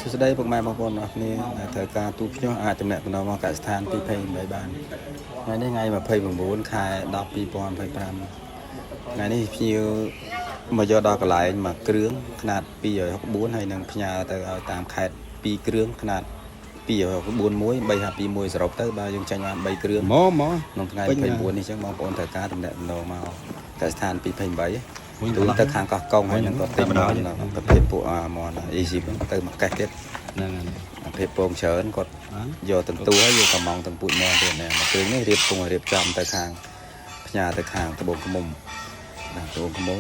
សួស្តីពុកម៉ែបងប្អូនអរគ្នាដែលត្រូវការទូភ្ញាស់អាចតំណាក់តំណងមកកសិដ្ឋាន228បានថ្ងៃនេះថ្ងៃ29ខែ10 2025ថ្ងៃនេះភ្ញៀវមកយកដល់កន្លែងមួយគ្រឿងຂະຫນាត264ហើយនឹងផ្ញើទៅឲ្យតាមខេត្ត2គ្រឿងຂະຫນាត264មួយ351សរុបទៅបើយើងចាញ់បាន3គ្រឿង មកមក ក្នុងថ្ងៃ29នេះចឹងបងប្អូនត្រូវការតំណាក់តំណងមកកសិដ្ឋាន228ទូទៅខាងកោះកុងហើយនឹងក៏ទិញមកប្រភេទពួកអាមនអេស៊ីបហ្នឹងទៅមកកេះទៀត ហ្នឹងហើយ ប្រភេទពងច្រើនគាត់ បាន យកទាំងទូហើយយកកំងទាំងពូជមន់ទៀតណាមកគ្រឿងនេះរៀបពងឲ្យរៀបចំទៅខាងផ្ញើទៅខាងត្បូងឃ្មុំណាត្បូងឃ្មុំ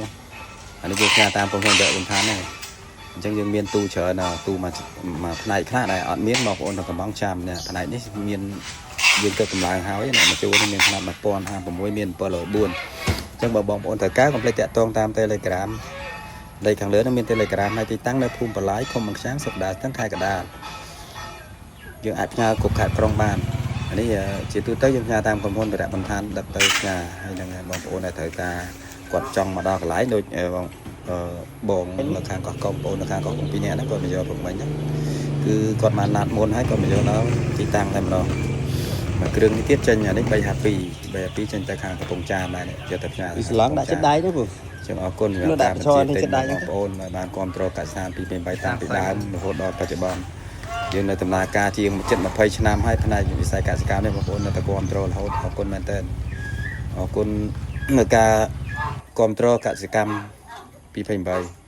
អានេះយើងផ្ញើតាមក្រុមហ៊ុនវគ្គបន្ថែមហ្នឹងអញ្ចឹងយើងមានទូច្រើនណាស់ទូមួយមួយផ្នែកខ្លះដែលអត់មានបងប្អូនទៅកំងចាំនេះផ្នែកនេះមានយើងទៅកម្លាំងហើយណាមកជួនេះមានខ្នាត1056មាន704អញ្ចឹងបើបងប្អូនត្រូវការកុំភ្លេចតាក់ទងតាម Telegram លេខខាងលើនឹងមាន Telegram ហើយទីតាំងនៅភូមិបន្លាយឃុំបង្ខាំងស្រុកដាលស្ទឹងខេត្តកណ្ដាល យើងអាចផ្ញើគ្រប់ខេត្តក្រុងបានអានេះជាទូទៅយើងផ្ញើតាមក្រុមហ៊ុនវរៈបន្ឋានដឹកទៅផ្ញើហើយនឹងបងប្អូនដែលត្រូវការគាត់ចង់មកដល់កន្លែងដូចបងបងនៅខាងកោះកុងបងនៅខាងកោះកុងពីរនាក់ហ្នឹងគាត់មកយកពុកមិញហ្នឹងគឺគាត់បានណាត់មុនហើយគាត់មកយកដល់ទីតាំងតែម្ដងមួយគ្រឿងនេះទៀតចេញអានេះ352 352ចេញទៅខាងកំពង់ចាមដែរនេះយកទៅផ្ញើ ពីស្លងដាក់ចិត្តដៃទៅពូ ចឹងអរគុណសម្រាប់ការបញ្ជាទិញរបស់បងប្អូនដែលបានគ្រប់គ្រងកសិដ្ឋាន228តាំងពីដើមរហូតដល់បច្ចុប្បន្នយើងនៅដំណើរការជាងជិត20ឆ្នាំហើយផ្នែកវិស័យកសិកម្មនេះបងប្អូននៅតែគ្រប់គ្រងរហូតអរគុណមែនទែនអរគុណនៅការគ្រប់គ្រងកសិកម្ម228